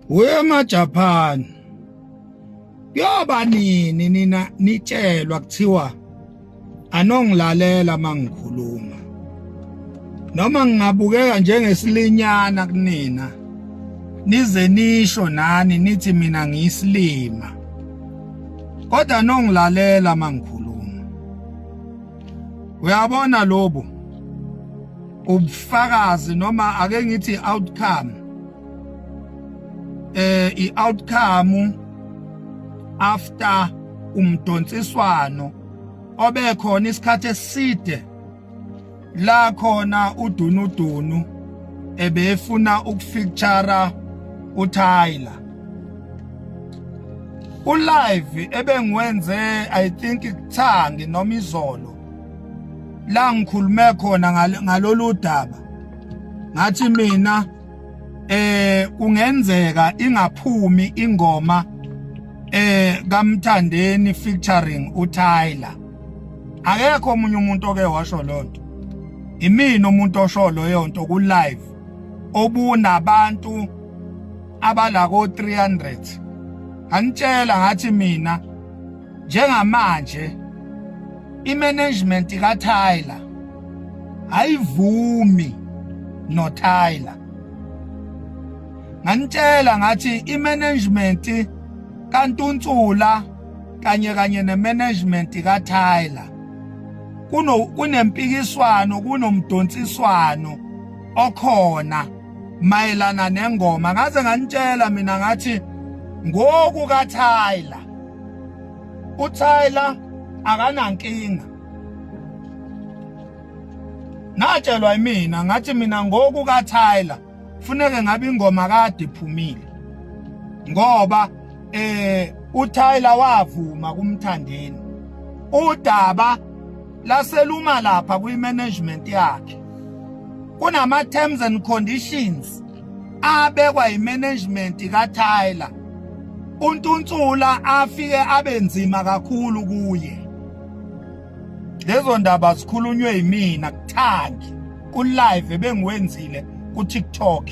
WemaJapan kuyoba nini nina nitshelwa kuthiwa anongilalela mangikhuluma noma ngingabukeka njengesilinyana kunina nize nisho nani nithi mina ngiyisilima kodwa nongilalela mangikhuluma. Uyabona lobu ubufakazi noma ake ngithi outcome, i-outcome after umdonsiswano obekhona isikhathi eside la khona uDunudunu ebefuna ukufeature uTyler ulive ebengiwenze, I think kuthangi noma izolo, la ngikhulume khona ngalolu daba, ngathi mina kungenzeka ingaphumi ingoma kaMthandeni featuring uTyler. Akekho omunye umuntu oke washo lonto, imina umuntu osho leyo nto ku live obunabantu abala ko 300. Angitshela ngathi mina njengamanje imanagement kaTyler ayivumi noTyler. Nganitshela ngathi imanagement kaNtuntsula kanye kanye nemanagement kaTyler kuno kunempikiswano, kunomdonsiswano okhona mayelana nengoma. Ngaze nganitshela mina ngathi ngoku kaTyler, uTyler akanankinga. Natshelwa yimina ngathi mina ngoku kaTyler funeke ngabe ingoma kade iphumile ngoba uTyler wavuma kumthandeni, udaba laseluma lapha kwi-management yakhe. Kunama terms and conditions abekwa yimanagement kaTyler, uNtuntsula afike abenzima kakhulu kuye. Lezo ndaba zikhulunywe yimina kuthangi ku live ebengiwenzile ku TikTok.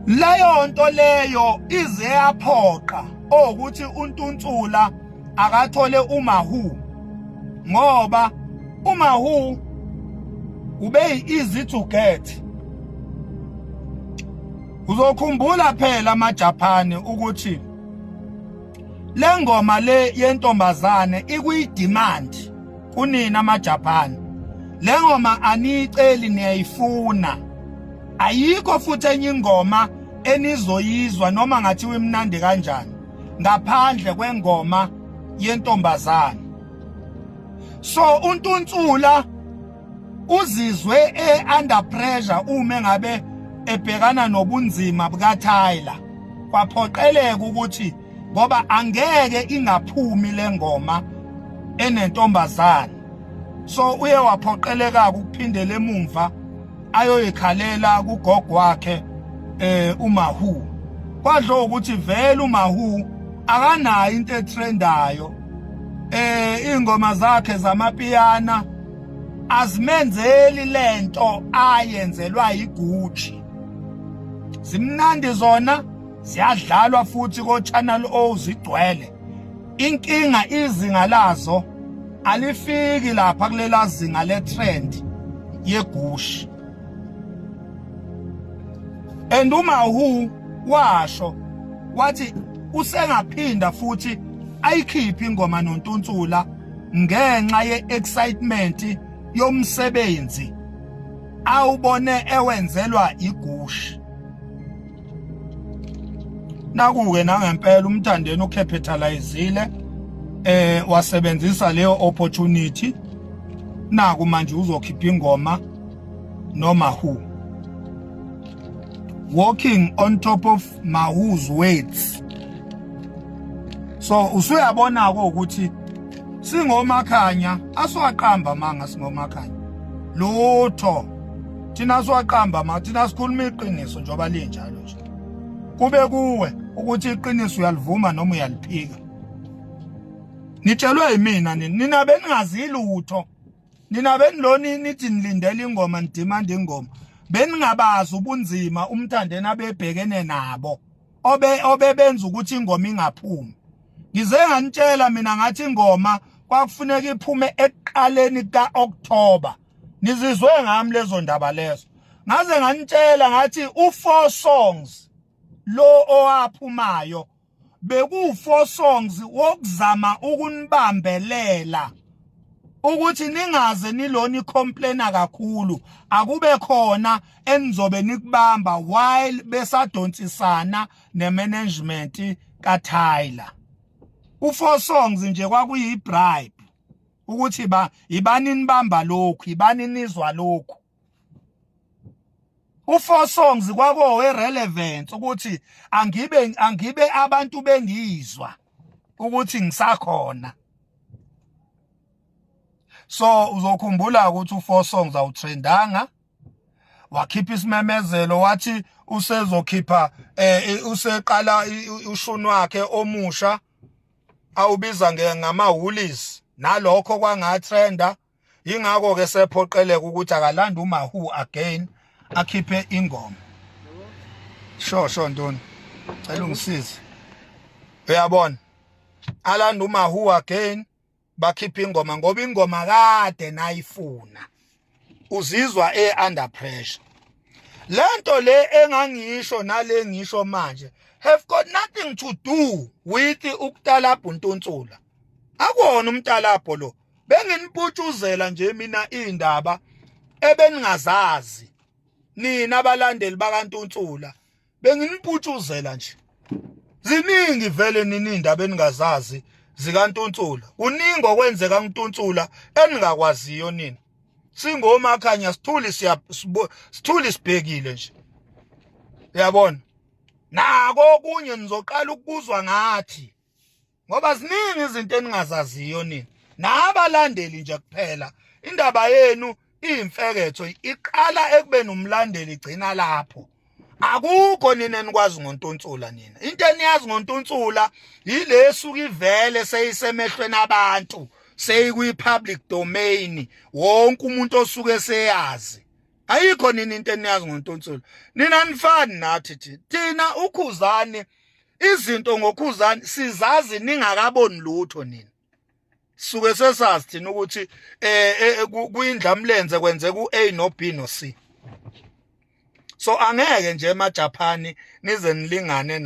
Leyo nto leyo ize yaphoqa ukuthi uNtuntsula akathole uMahu ngoba uMahu ube easy to get. Uzokhumbula phela amaJapan ukuthi le ngoma le yentombazane ikwi demand kunina amaJapan. Le ngoma aniyiceli, niyayifuna. Ayikho futhi enye ingoma enizoyizwa noma ngathiwa imnandi kanjani ngaphandle kwengoma yentombazane. So uNtuntsula uzizwe e-under pressure uma engabe ebhekana nobunzima bukaTyler, kwaphoqeleka ukuthi ngoba angeke ingaphumi le ngoma enentombazane, so uye waphoqeleka ukuphindela emumva ayoyikhalela kugogo wakhe uMahu. Kwadlo ukuthi vele uMahu akanayo into etrendayo, ingoma zakhe zamapiyana azimenzeli lento ayenzelwa yiGucci. Zimnandi zona, ziyadlalwa futhi ko Channel O zigcwele. Inkinga izinga lazo alifiki lapha kulela zinga le trend yeGucci. And uMahu washo wathi usengaphinda futhi ayikhiphe ingoma noNtuntsula ngenxa ye-excitement yomsebenzi awubone ewenzelwa iGucci. Nakuke nangempela uMthandeni ucapitalizile, wasebenzisa leyo opportunity. Naku manje uzokhipha ingoma noma who walking on top of Mahu's words. So usuyabona ko ukuthi singomakhanya asiwaqamba manga, singomakhanya lutho thina, siwaqamba ma thina sikhuluma iqiniso njengoba linjalo nje. Kube kuwe ukuthi iqiniso uyalivuma noma uyaliphika. Nitshelwe yimina nini, nina beningazi lutho, nina beniloni nithi nilindela ingoma, nidimanda ingoma. Beningabazi ubunzima uMthandeni abebhekene nabo obe obebenza ukuthi ingoma ingaphumi. Ngize nganitshela mina ngathi ingoma kwakufuneka iphume ekuqaleni kaOctober. Nizizwe ngami lezo ndaba lezo. Ngaze nganitshela ngathi u4 songs lo owaphumayo beku-four songs wokuzama ukunibambelela ukuthi ningaze nilona icomplaina kakhulu, akube khona enizobe nikubamba while besadonsisana nemanagement kaTyler. U-four songs nje kwakuyi bribe ukuthi ba ibani nibamba lokhu, ibani nizwa lokhu. U-four songs kwakuwe relevance ukuthi angibe abantu bengizwa ukuthi ngisakhona. So uzokhumbula ukuthi u-four songs awutrendanga, wakhipha isimemezelo wathi usezokhipha useqala ushuni wakhe omusha awubiza ngama-woolies, nalokho kwangatrenda. Ingakho ke sephoqeleka ukuthi akalanda uMawhoo again akhiphe ingoma. Sho ntoni, cela ungisize. Uyabona, alanda uMawhoo again, bakhipha ingoma ngoba ingoma kade nayifuna. Uzizwa e under pressure. Lento le engangisho nale ngisho manje have got nothing to do with ukutalabha uNtunsula. Akuwona umtalabho lo, benginiputshuzela nje mina indaba ebeningazazi nina abalandeli bakaNtunsula, benginiputshuzela nje. Ziningi vele nini indaba eningazazi zikaNtunsula, kuningi okwenzeka kuNtunsula eningakwaziyo nina. Singomakhanya sithuli, siya sithuli, sibhekile nje, uyabona. Nako okunye nizoqala ukuzwa ngathi ngoba ziningi izinto eningazaziyo nina nabalandeli nje kuphela. Indaba yenu iyimfeketho, iqala ekubeni umlandeli, igcina lapho. Akukho nina enikwazi ngoNtunsula. Nina into eniyazi ngoNtunsula yile esuka ivele seyisemehlweni abantu, seyikwi-public domain, wonke umuntu osuke seyazi. Ayikho nina into eniyazi ngoNtunsula. Nina nifani nathi. Thina uKhuzani, izinto ngoKhuzani sizazi ningakaboni lutho nina. Suke sesazi thina ukuthi kuyindlamlenze kwenzeka u-A no B no C. So angeke nje emaJapan nize nilingane.